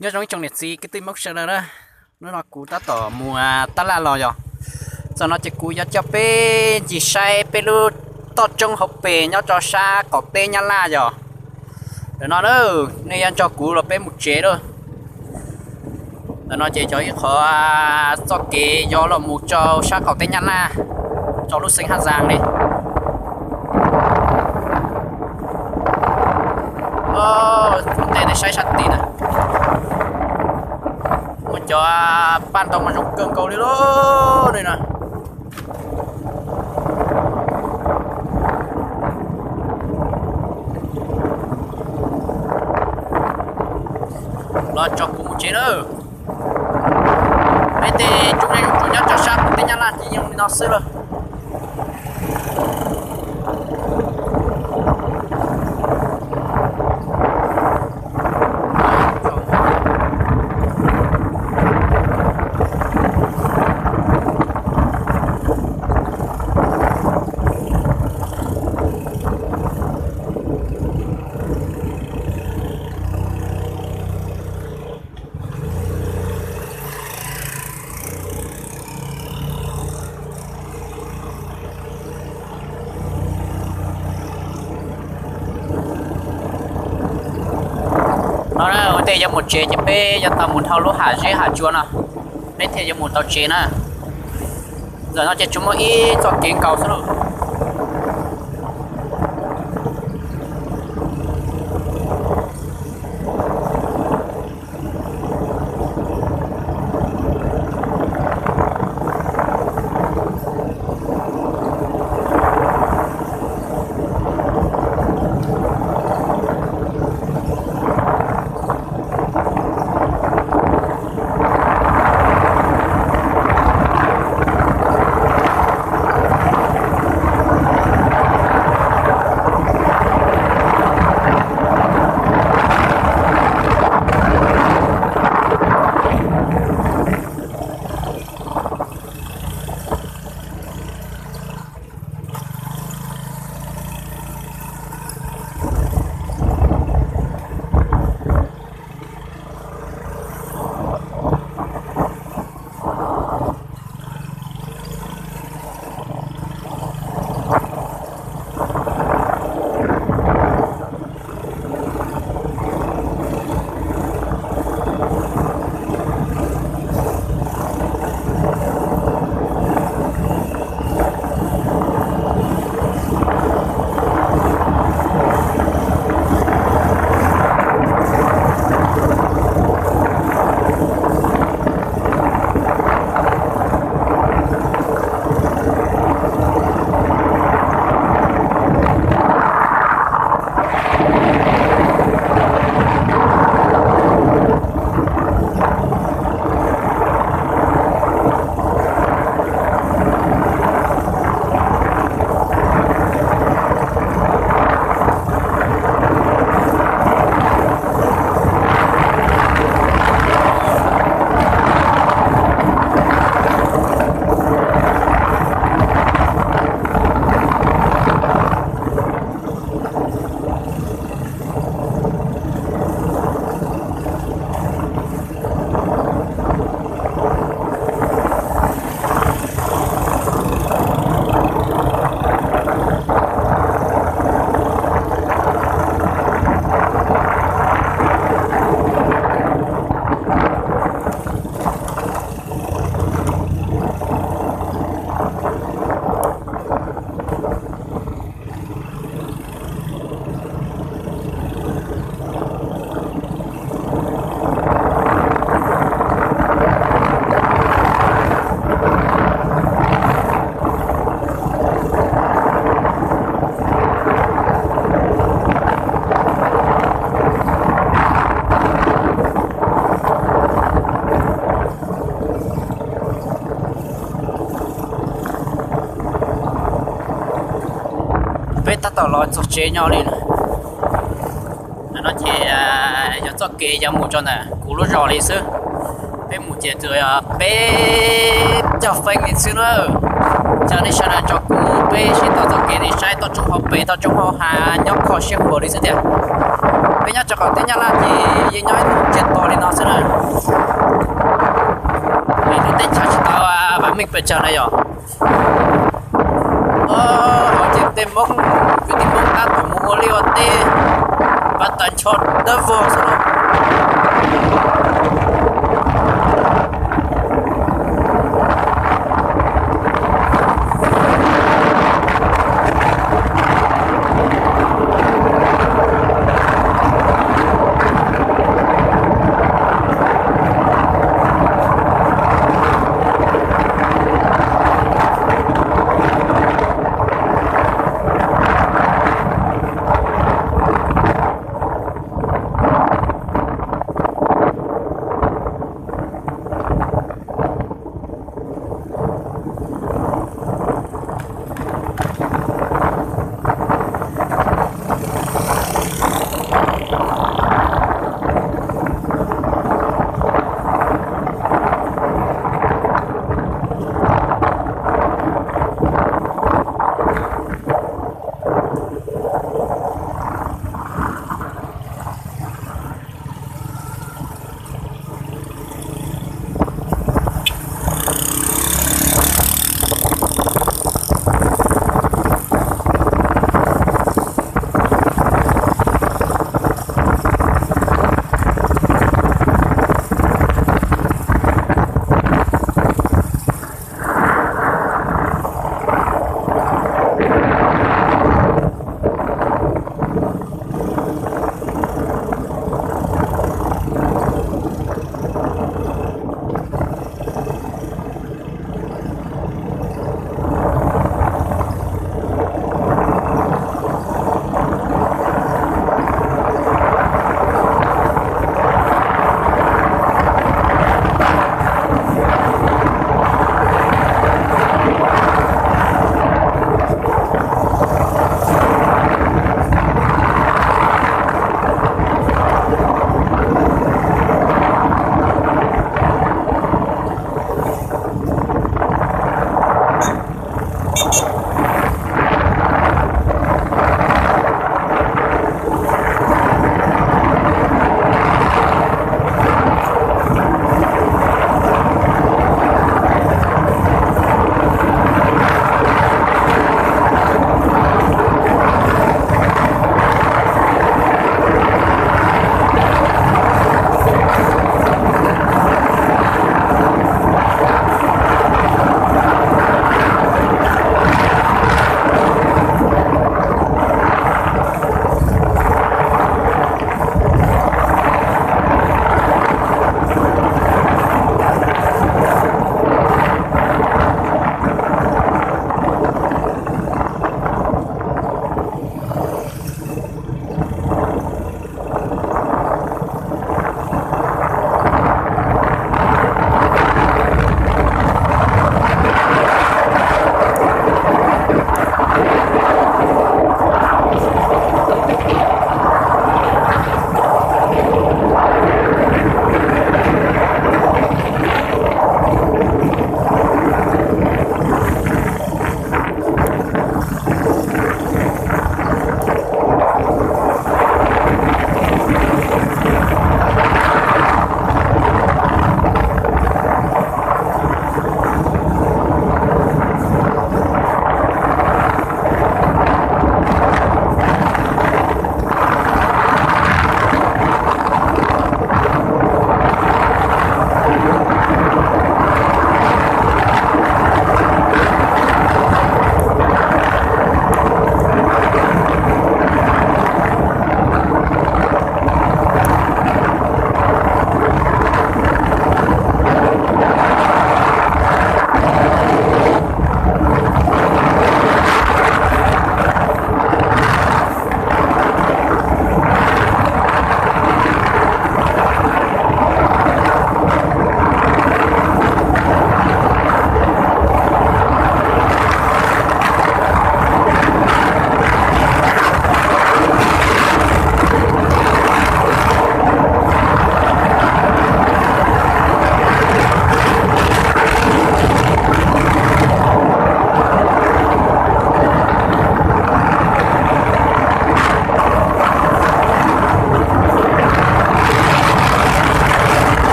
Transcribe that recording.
Nyob zoo ib tsoom niam txiv kwv tij Hmoob sawv daws na, hnub no kuv tab tom mus tab laj los yog, txog no ces kuv yuav coj peb ncig saib peb lub toj roob hauv pes nyob rau sab qaum teb Nyab Laj yog. Ntawm no na, nej yuav nrog kuv los peb mus tsev lawm. Ntawm no ces yog ib qhov txoj kev yuav los mus rau sab qaum teb Nyab Laj, rau lub xeev Haj Zaas li. Ua ntej nej saib sab tid na, muaj cov paj ntoo mas zoo kawg nkaus li lauj no. Los tso kuv mus tsev lawm. Peb tej tsoom neeg tsuas nyob rau sab qaum teb Nyab Laj ces yeej li no xwb lawm. No ua ntej yuav mus tsev ces peb yuav tau mus dhau lub hav zeb hav tsua no, peb thiaj yuav mus tau tsev na. Ntawm no ces tsuas muaj ib txoj kev nkaus xwb lauj. Peb tab tom los txog tsev nyob li no. No ces yog txoj kev yuav mus rau ntawm kuv lub zos li xwb. Peb mus ces tsuas yog peb caug feeb li xwb na. Cov nej sawv daws nrog kuv peb sib tom txoj kev li saib toj roob hauv pes toj roob hauv hav nyob kho siab khuav li xwb tiag. Peb nyob rau qhov teb Nyab Laj ces yeej nyob ib tus tsev tos li no xwb na. Vim tej chaw tsis tau vam meej pes tsawg na yom. Ces tej Hmoob, kwv tij Hmoob tab tom mus ua liaj ua teb, pab tawv ncho dawb vog xwb los.